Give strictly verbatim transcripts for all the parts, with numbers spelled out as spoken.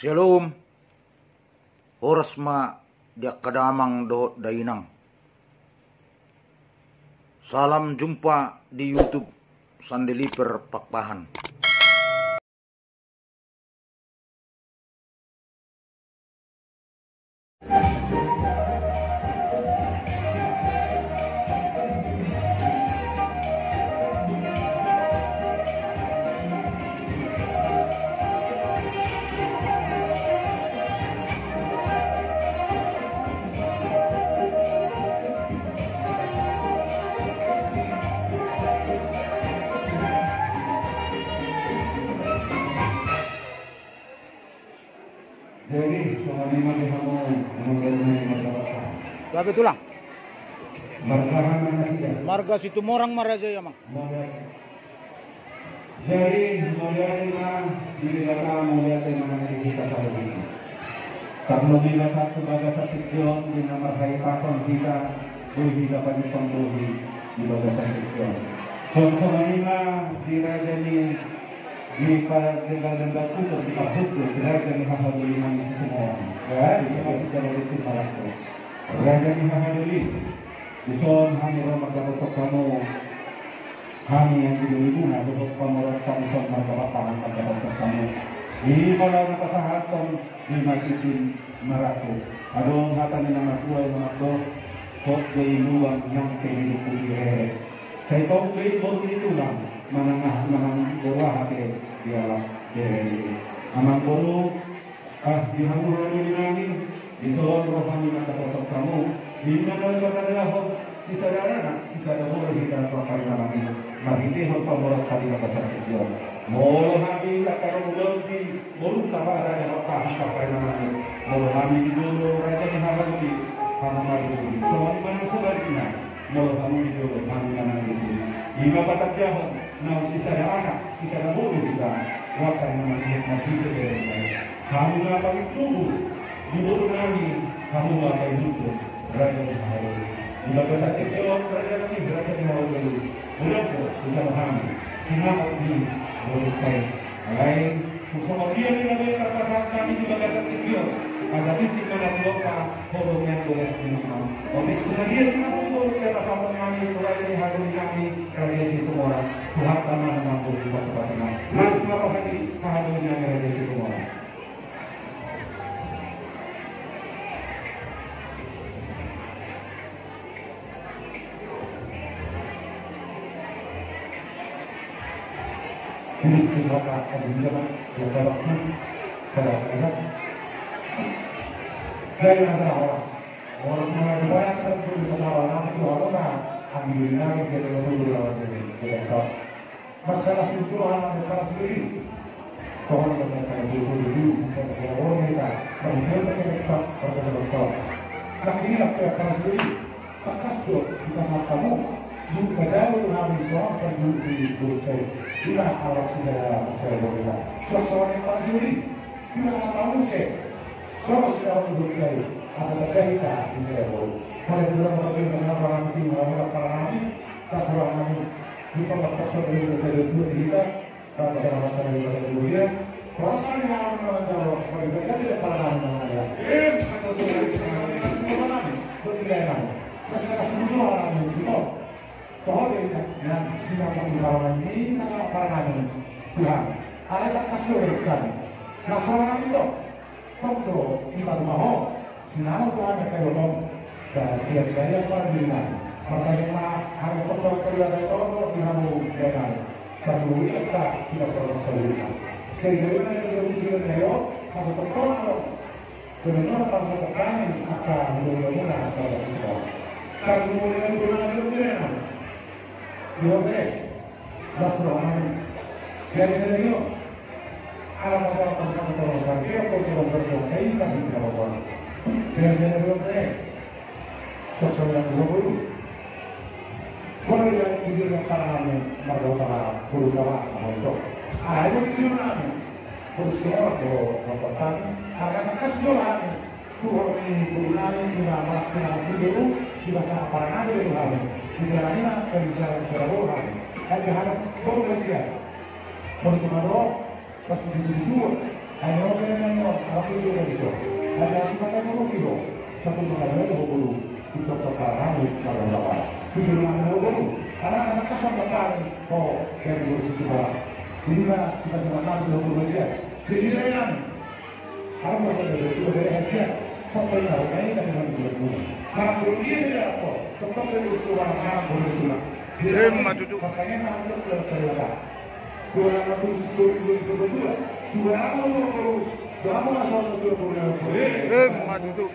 Shalom. Horas ma di angka damang dohot dainang. Salam jumpa di YouTube Sandeliver Pakpahan. Jadi, songon i ma di hamu, hamu, hamu, hamu, hamu. Gabe tulang. Marga hamu nasida. Marga Situmorang ma raja i, amang. Marga. Jadi, mauliate ma di Debata, mauliate ma di hita saluhutna. Tarlumobi ma sahat tu bagasan tingki on, di na marhahipason hita, boi hita pajumpang dohot i di bagasan tingki on. Songon i ma di raja ni, di pa-, di Denggal Denggal Tutur, di Pahut, di raja ni haha doli nami Situmorang. Ya, di ma si Jalo Rinting Marangkup. Raja ni haha doli. Dison hami ro mandapothon hamu. Hami anggi doli muna dohot pamoruonta dison marga Pakpahan mandapothon hamu. Ima laho na pasahathon di Situmorang. Adong hata ni na matua i na mandok, hot do i lubang nang pe didukut i hehe. Sai tong do i boru ni tulang, manang, manang boru aha pe dialap bere i. Amang boru, ah, di hamu haha doli nami, dison ro hami mandapothon hamu, di na naeng patandahon, sisada anak, sisada boru hita tu angka ari na mangihut, marhitehon pamoruonta di bagasan tingki on. Molo hami angka na mangihut di borunta ma raja Pakpahan tu angka ari na mangihut, molo hami di jolo raja ni haha doli, hamu ma di pudi. Songon i ma nang sebalikna, molo hamu di jolo, hami ma nang di pudi. Ima patandahon, naung sisada anak, sisada boru hita, tu angka ari na mangihut marhite bere i. Hami ma paling tubu di boru nami, hamu ma paling tubu raja ni haha doli. Di bagasan tingki on raja nami, raja ni haha doli. Mauliate do hujalo hami, sinamot ni borunta i. Alai, tung songon dia ma na boi tarpasahat nami di bagasan tingki on. Asa tintin ma na tulopa, holo meang doles di rumah. Oke, susa dia sinamot ni borunta i pasahaton nami tu raja ni haha doli nami, raja Situmorang. Tuhanta ma na mambohi pasupasuna. Las ma roha ni haha doli nami raja Situmorang. Ini pusaka adinya, Pak. Ya, Pak. Saya kira. Dari masalah horas. Horas mana dibayar, kan, cuma masalah nama itu, apa, nah, ambil dari nama, dia kalau tuh, dia lawan sini. Kita tahu. Masalah situ anak parasuri. Tuhan berkata, "Ibu, ibu, ibu, bisa, bisa, oh, kita, pergi, pergi, pergi, pergi, pergi." Nah, inilah pihak parasuri. Tangkas do, kita satamu. Juga jauh tu kami, soal pergi di Burkai. Inilah awak sisa, sisa berita. Suasana parasuri. Kita satamu, se. Soal sisa Burkai. Asa terjadi, sisa berita. Kalau kita pergi, masalah parasuri, masalah parasuri. Pasaran nami, di tempat personil dari dua di hita, dan pada masalah yang pada kemudian, perasaan yang aman menjawab, bagi mereka tidak pernah mengalami. Eh, betul, betul, betul. Sama nami, berpilihan nami. Terus saya kasih dulu orang nami, gitu. Toh, dia, yang siapa pun kalau ini, masa para nami, Tuhan. Ada tak kasih orang kami. Nah, seorang itu, Tong do, hita do ma ho, sinamot Tuhan na kayo tong, dan tiap gaya para diri nami. Martangiang ma, hami tong do, kedua gaya tong do, di hamu gaya nami. Kami ulian ta, tidak pernah saluhutna. Jadi, dari mana kita berpikir gaya, masa tong tong alo. Benar-benar masa tong kami, angka, benar-benar, angka, benar-benar. Kami ulian, benar-benar, benar-benar. Di ho be, las roha nami. Biasa dari ho. Ala masalah pas-pas terus, dia pas-pas terus, eh, pas-pas terus. Biasa dari ho be. Sosok yang dulu dulu. Kalau dia jujur yang parah nami, marga utara, guru utara, apa itu? Ah, itu jujur nami. Terus ke orang, kalau, kalau petani, ada kata kasih nami. Tuhan ni guru nami, di na marasi nami dulu, di basa apa nami dulu kami. Di dalam ini, kan bisa, bisa dulu kami. Kan di hadapan guru Mesia. Kalau cuma doang, pas di dulu, hanya orang yang nanya, Anda siapa yang mau kilo? Satu makan dua puluh. Kita perkara kami kalau dapat. Tujuh makan dua puluh. Karena anak kasar dapat. Oh, dari dua situ barang. Jadi lah, siapa siapa makan dua puluh aja. Jadi lah yang. Harus ada dua puluh dari hasil. Pokoknya harus main tapi harus dua puluh. Makan dulu dia beda apa? Tetap dari usul barang makan dulu itu lah. Emma tutu. Pertanyaan harus terlalu. Dua ratus dua puluh dua. Dua ratus dua puluh. Emma tutu. Emma tutu.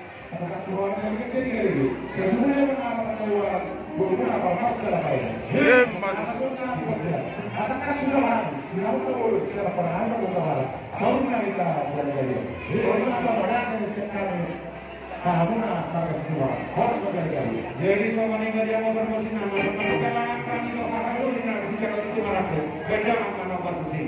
Jadi songon i ma di hamu parmusik nami, masuk ke dalam kami do hahajo di nang sejak itu marangkut. Beda ma manombar musik.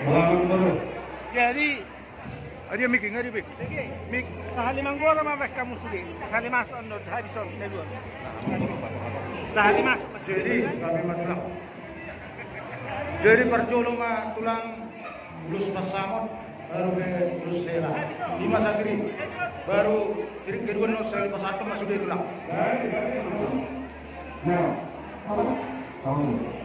Baik, sama-sama. Jadi, adia mik, nggak di mik. Mik, sahali manggora ma baen hamu sude. Sahali masuk on, sahali son, na dua. Sahali masuk. Jadi, kami ma tulang. Jadi, parjolo ma tulang, ulos pansamotan, baru pe ulos hela. Ima sahali, baru tingki kedua on sahali pasahathon ma sude tulang. Nah, apa? Tahu.